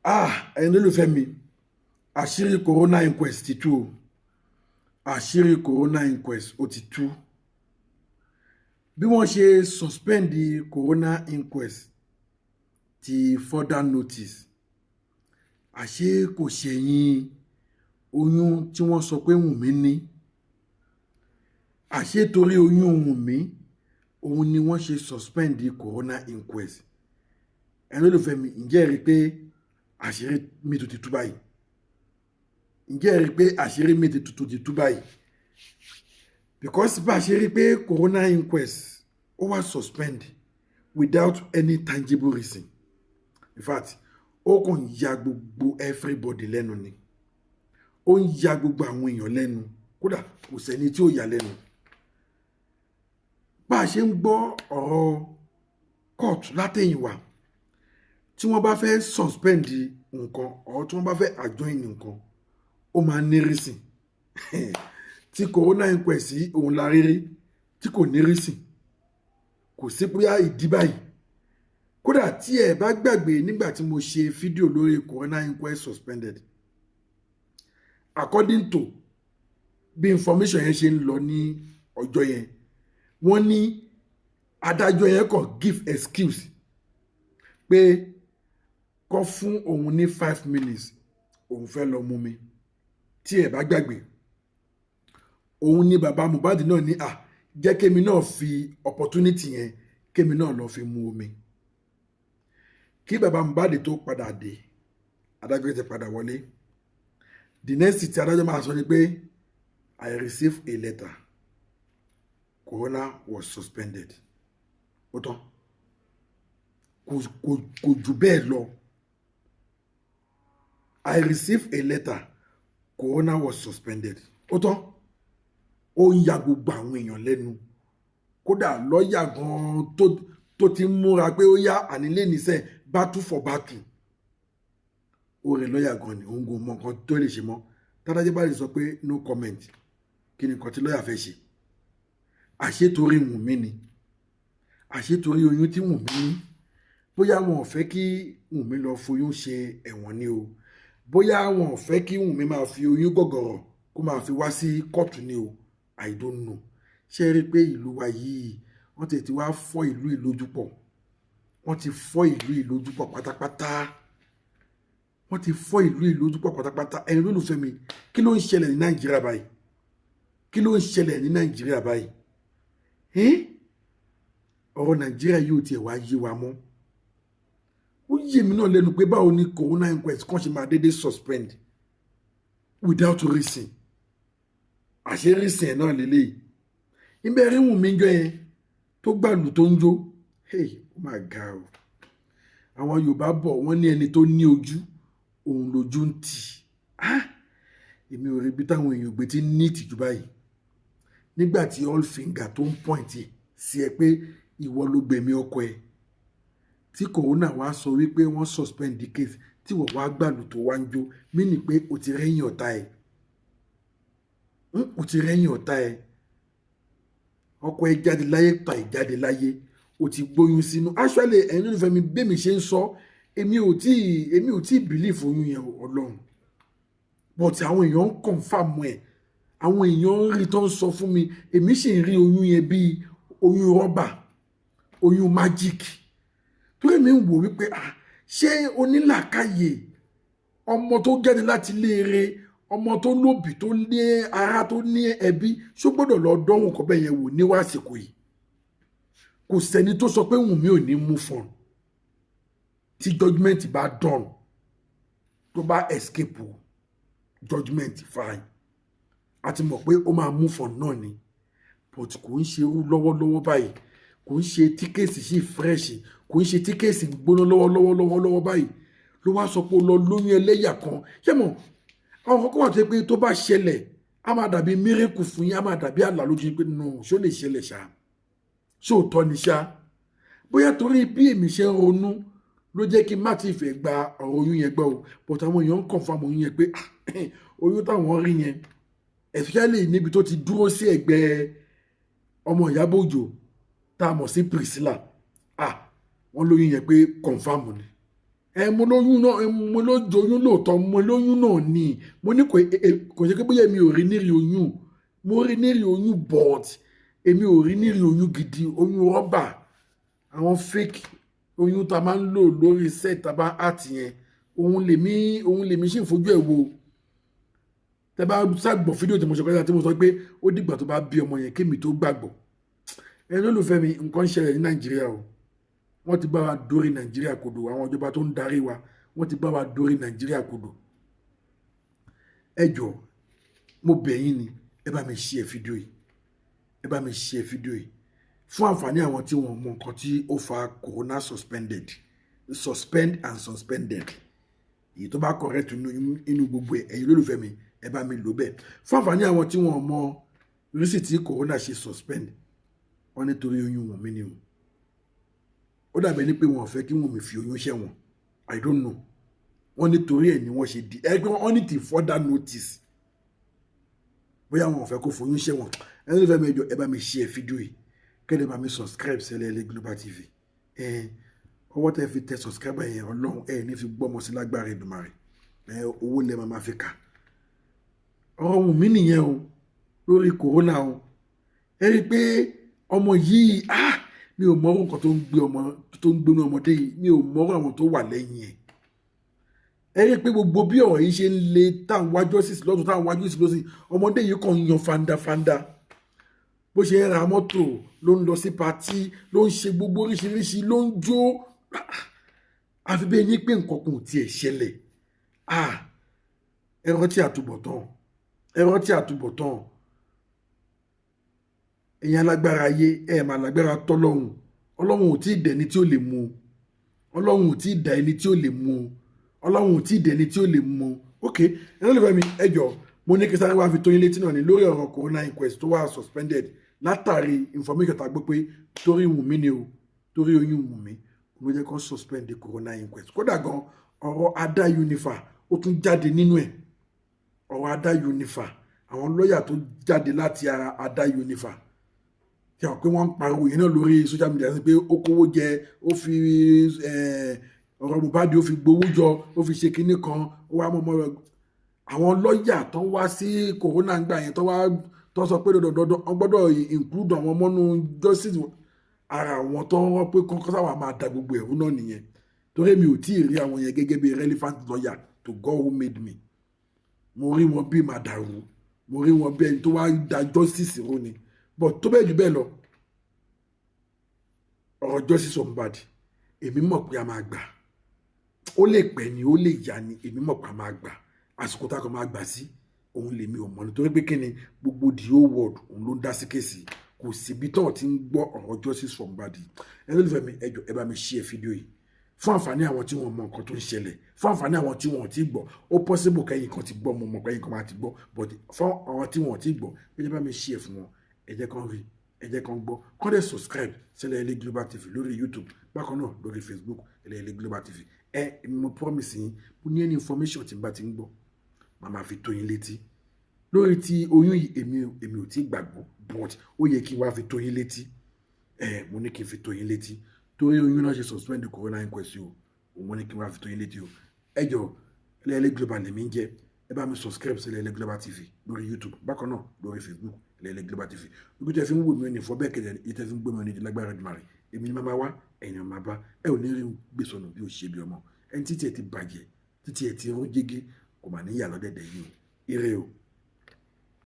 Ah, ẹ̀yin olólùfẹ́ mi, àṣírí coroner inquest ti tú o. Àṣírí coroner inquest, ó ti tú. Bí wọ́n ṣe suspend coroner inquest ti further notice, àṣé kò ṣẹ̀yìn oyún tí wọ́n sọ pé Wùnmí ní. Àṣé torí oyún Wùnmí òun ni wọ́n ṣe suspend coroner inquest. Ẹ̀yin olólùfẹ́ mi, ǹjẹ́ ẹ rí i pé àṣírí mi tó ti tú báyìí? Ǹjẹ́ ẹ rí i pé àṣírí mi tó ti tú báyìí? Because bá a ṣe rí i pé coroner inquest ó wá suspend without any tangible reason, in fact, ó kàn ya gbogbo everybody lẹ́nu ni. Ó ń ya gbogbo àwọn èèyàn lẹ́nu. Kódà kò sẹ́ni tí ó yà lẹ́nu. Bá a ṣe ń gbọ́ ọ̀rọ̀ court látẹ̀yìnwá, tí wọ́n bá fẹ́ suspend nǹkan or tí wọ́n bá fẹ́ adjourn nǹkan, ó máa ní reason. Tí coroner inquest yìí, òun la rírí tí kò ní reason, kò sí bóyá ìdí báyìí. Kódà tí ẹ bá gbàgbé, nígbà tí mo ṣe fídíò lórí coroner inquest suspended, according to bí information yẹn ṣe ń lọ ní ọjọ́ yẹn, wọ́n ní adájọ́ yẹn kàn give excuse pé kó fún òun ní 5 minutes, òun fẹ́ lọ mú mi. Tí ẹ bá gbàgbé, òun ní bàbá Mohbad náà ní, à jẹ́ kémi náà fi opportunity yẹn, kémi náà lọ fi mu omi. Kí bàbá Mohbad tó padà dé, adájọ́ ti padà wọlé. The next thing tí adájọ́ máa sọ ni pé, "I received a letter, coroner was suspended." Ó tán, kò jù bẹ́ẹ̀ lọ. "I received a letter, coroner was suspended." Ó tán. Ó ń ya gbogbo àwọn èèyàn lẹ́nu. Kódà lọ́ọ̀yà gan-an tó ti ń múra pé ó yá ànílé níṣẹ́ battle for battle, ó rẹ̀ lọ́ọ̀yà gan ni, òun kò mọ nǹkan tó lè ṣe mọ́. Tádájọ́ bá lè sọ pé "no comment", kí ni nǹkan tí lọ́ọ̀yà fẹ́ ṣe? Àṣé torí Wùnmí ni, àṣé torí oyún tí Wùnmí ní. Bóyá wọn ò fẹ́ kí Wùnmí lọ foyún ṣe ẹ̀wọ̀n ni o, bóyá wọn ò fẹ́ kí Wùnmí máa fi oyún gọ̀gọ̀rọ̀ kó máa fi wá sí kóòtù ni o, I don't know. Ṣé ẹ rí i pé ìlú wa yìí, wọ́n ti wá fọ́ ìlú ìlójú pọ̀? Wọ́n ti fọ́ ìlú ìlójú pọ̀ pátápátá. Wọ́n ti fọ́ ìlú ìlójú pọ̀ pátápátá. Ẹ̀yin olólùfẹ́ mi, kí ló ń ṣẹlẹ̀ ní Nàìjíríà báyìí? Kí ló ń ṣẹlẹ̀ ní Nàìjíríà báyìí? Ọ̀rọ̀ Nàìjíríà yóò tiẹ̀ wá yé wa mọ́. Ó yé mi náà lẹ́nu pé báwo ni coroner inquest kan ṣe máa dédé suspend without reason. Àṣé reason ẹ̀ náà lélẹ́yìí. Ibẹ̀ rí Wùnmí jọ yẹn tó gbàlù tó ń jó. Hey, ó máa ga o. Àwọn Yorùbá bọ̀, wọ́n ní ẹni tó ní ojú òun lójú ń tì. Ah, èmi ò rí ibi táwọn èèyàn gbé tí ní ìtìjú báyìí. Nígbà tí all finger tó ń point sí ẹ pé ìwọ ló gbẹ̀mí ọkọ ẹ, tí coroner wá sọ wípé wọ́n suspend the case, tí wọ́n wá gbàlù tó wá ń jó, mí ní pé o ti rẹ́yìn ọ̀tá ẹ̀, o ti rẹ́yìn ọ̀tá ẹ̀. Ọkọ ẹ jáde láyé, ta ẹ jáde láyé, o ti gbóyún sínú. Actually, ẹ̀yin olólùfẹ́ mi, bẹ́ẹ̀ mi ṣe ń sọ, èmi ò tí believe oyún yẹn, Ọlọ́run, but àwọn èèyàn ń confirm ẹ̀. Àwọn èèyàn ń rí tó ń sọ fún mi. Èmi sì ń rí oyún yẹn bíi oyún rọ́bà, oyún magic, torí mi ń wò wípé, ah, ṣé onílàkàyè ọmọ tó jáde láti léere, ọmọ tó lóbìí, tó ní ara, tó ní ẹbí, ṣó gbọ́dọ̀ lọ dánwò kọ́ bẹ́ẹ̀ yẹn wò níwá àsìkò yìí? Kò sẹ́ni tó sọ pé Wùnmí ò ní move on tí judgement bá done. Tó bá escape judgement, fine, a ti mọ̀ pé ó máa move on náà ni, but kò ń ṣe irú lọ́wọ́lọ́wọ́ báyìí. Kò ń ṣe tí case sì fresh, kò ń ṣe tí case gbóná lọ́wọ́lọ́wọ́ lọ́wọ́lọ́wọ́ báyìí ló wá sọ pé ó lọ lóyún ẹlẹ́yà kan. Ṣé mọ̀, àwọn kọ́kọ́ wà tó yẹ pé tó bá ṣẹlẹ̀, á máa dàbí miracle fún yín, á máa dàbí àlá lójú yín pé no, ṣó lè ṣẹlẹ̀ ṣá? Ṣó tọ́ ni ṣá? Bóyá torí bí èmi ṣe ń ronú ló jẹ́ kí n má ti fẹ́ gba ọ̀rọ̀ oyún yẹn gbọ́ o, but àwọn èèyàn ń confirm oyún yẹn pé oyún táwọn rí yẹn, especially níbi tó ti dúró sí ẹ̀gbẹ́ ọmọ Ìyábọ̀ Òjó tá a mọ̀ sí Priscilla, ah, wọ́n lóyún yẹn pé confirm ni. Ẹ mo lóyún náà, mo ló joyún lóòótọ́, mo lóyún náà ni. Mo ní kò ṣe pé bóyá mi ò rí nírí oyún, mo rí nírí oyún, but èmi ò rí nírí oyún gidi, oyún rọ́bà, àwọn fake oyún tá a máa ń lò lórí set tá a bá act yẹn, òun lèmi sì ń fojú ẹ̀ wo. Tẹ bá ṣàgbọ̀ fídíò tí mo ṣe kọjá, tí mo sọ pé ó dìgbà tó bá bí ọmọ yẹn kémi tó gbàgbọ́. Ẹni olùfẹ́ mi, nǹkan ń ṣẹlẹ̀ ní Nàìjíríà o. Wọ́n ti bá wa dórí Nàìjíríà kodò. Àwọn ìjọba tó ń darí wa, wọ́n ti bá wa dórí Nàìjíríà kodò. Ẹ jọ̀ọ́, mo bẹ̀ yín ni, ẹ bá mi share fídíò yìí, ẹ bá mi share fídíò yìí fún àǹfààní àwọn tí wọ́n mọ nǹkan tí ó fa coroner suspended, suspend and suspended. Èyí tó bá correct inú gbogbo ẹ̀, ẹ̀yin olólùfẹ́ mi, ẹ bá mi lò bẹ́ẹ̀. Fún àǹfààní àwọn tí wọ́n mọ reason tí coroner ṣe suspend, wọ́n nítorí oyún Wùnmí ni o. Ó dàbẹ̀ ní pé wọn ò fẹ́ kí Wùnmí fi oyún ṣẹ̀wọ̀n. I don't know. Wọ́n nítorí ẹ̀ ni wọ́n ṣe di ẹgbẹ́ wọ́n ní till further notice, bóyá wọn ò fẹ́ kó foyún ṣẹ̀wọ̀n. Ẹni tó fẹ́ mi jọ, ẹ bá mi share fídíò yìí, kẹ́lẹ́ bá mi subscribe sí Ẹlẹ́yẹlé Global TV. Ẹ ọwọ́ tẹ́ fi tẹ subscribe yẹn, Ọlọ́run ẹ ní fi gbọ́mọ sí lágbára Èdùmàrè. Ẹ owó lẹ́ máa fi kà. Ọ̀rọ̀ Wùnmí nìyẹn o, lórí coroner o. Ẹ rí i pé ọmọ yìí, ah, mi ò mọ̀rọ̀ nǹkan tó ń gbé ọmọ tó ń gbénú ọmọdé yìí, mi ò mọ̀rọ̀ àwọn tó wà lẹ́yìn ẹ̀. Ẹ rí i pé gbogbo bí ọ̀rọ̀ yìí ṣe ń le, táwọn wájú justice lọ́tún, táwọn wájú justice lọ́sìn, ọmọdé yìí kàn ń yan fandafanda. Bó ṣe ń ra mọ́tò, ló ń lọ sí party, ló ń ṣe gbogbo oríṣiríṣi, ló ń jó, àfi bẹ́ẹ̀ ní pé nǹkan kan ò tiẹ̀ ṣẹlẹ̀. Ah, ẹ rántí àtúbọ̀tán, ẹ rántí àtúbọ̀tán. Ẹ̀yin alágbára ayé, ẹ̀ máa lágbára tọ́lọ́hun. Ọlọ́run ò tí ì dẹni tí ó lè mú o. Ọlọ́run ò tí ì dá ẹni tí ó lè mú o. Ọlọ́run ò tí ì dẹni tí ó lè mú o. Ok, ẹ̀yin olùfẹ́ mi, ẹ jọ̀ọ́, mo ní kí sáré wá fi tó yín létí náà ní lórí ọ̀rọ̀ coroner inquest tó wà suspended látàrí information tá a gbọ́ pé torí Wùnmí ni o, torí oyún Wùnmí ló jẹ́ kó suspend the coroner inquest. Kódà gan, ọ̀rọ̀ Ada Unifa ó tún jáde nínú ẹ̀. Ọ̀rọ̀ Ada Unifa, àwọn lọ́ọ̀yà tó jáde láti ara Ada Unifa tí àwọn pé wọ́n ń pariwo yẹn náà lórí social media sí pé ó kówó jẹ, ó fi ọ̀rọ̀ Mohbad, ó fi gbowó jọ, ó fi ṣe kinní kan, ó wá mọ́ ọmọ rẹ̀. Àwọn lọ́ọ̀yà tó wá sí coroner gbà yẹn, tó wá tó sọ pé dandandandan wọ́n gbọ́dọ̀ include àwọn mọ́nú justice, ara àwọn tó ń rọ́ pé kọ́kọ́ sáwà máa da gbogbo ẹ̀rú náà nìyẹn, torí mi ò tí ì rí àwọn yẹn gẹ́gẹ́ bí relevant lawyer to God who made me. Mo rí wọn bí màdàrú, mo rí wọn bí ẹni tó wá da justice rú ni. But tó bẹ́ẹ̀ jù bẹ́ẹ̀ lọ, ọ̀rọ̀ justice for Mohbad, èmi mọ̀ pé a máa gbà. Ó lè pẹ́ ni, ó lè yá ni, èmi mọ̀ pé a máa gbà. Àsìkò tá a kàn máa gbà sí òun lèmi ò mọ̀, nítorí pé kíni, gbogbo the whole world òun ló ń dá sí case. Kò síbi tán tí ń gbọ́ ọ̀rọ̀ justice for Mohbad. Ẹ ló fẹ́ mi, ẹ jọ̀ọ́, ẹ bá mi share fídíò yìí fún àǹfààní àwọn tí wọ́n mọ nǹkan tó ń ṣẹlẹ̀, fún àǹfààní àwọn tí wọ́n ti gbọ́. Ó possible kẹ́yìn kan ti gbọ́, mo mọ̀ kẹ́yìn kan máa ti gbọ́, but fún àwọn tí wọ́n ti gbọ́, ẹ jẹ́ bá mi share fún wọn. Ẹ jẹ́ kán rí, ẹ jẹ́ kán gbọ́, kán dẹ̀ subscribe sí Ẹlẹ́yẹlé Global TV lórí YouTube, bákan náà lórí Facebook, Ẹlẹ́yẹlé Global TV. Ẹ mo promise yín, mo ní any information tí n bá ti ń gbọ́, màá máa fi tó yín létí. Lórí ti oyún yìí, èmi ò tí gbàgbọ́, but ó yẹ kí n wá fi tó yín létí. Ẹ mo ní kí n fi tó yín létí torí oyún náà ṣe suspend the coroner inquest o. Òun ní kí n wá fi tó yín létí o. Ẹ jọ, Ẹlẹ́yẹlé Global lèmi ń jẹ́. Ẹ bá mi subscribe sí Ẹlẹ́yẹlé Global TV lórí YouTube, bákan náà lórí Facebook, Ẹlẹ́yẹlé Global TV. Ibi tẹ́ fi ń wò mí ní fọ́ bẹ́ẹ̀ kẹ́lẹ́, èyí tẹ́ fi ń gbé mi ní lágbára Èdùmàrè, èmi ni màmá wá, ẹ̀yìn màmá bá ẹ ò ní rí gbé sọnù bí ó ṣe bí ọmọ ẹni títí ẹ ti bàjẹ́, títí ẹ ti rún jégé, kò mà níyà lọ́dẹ̀dẹ̀ yìí o. Ire o.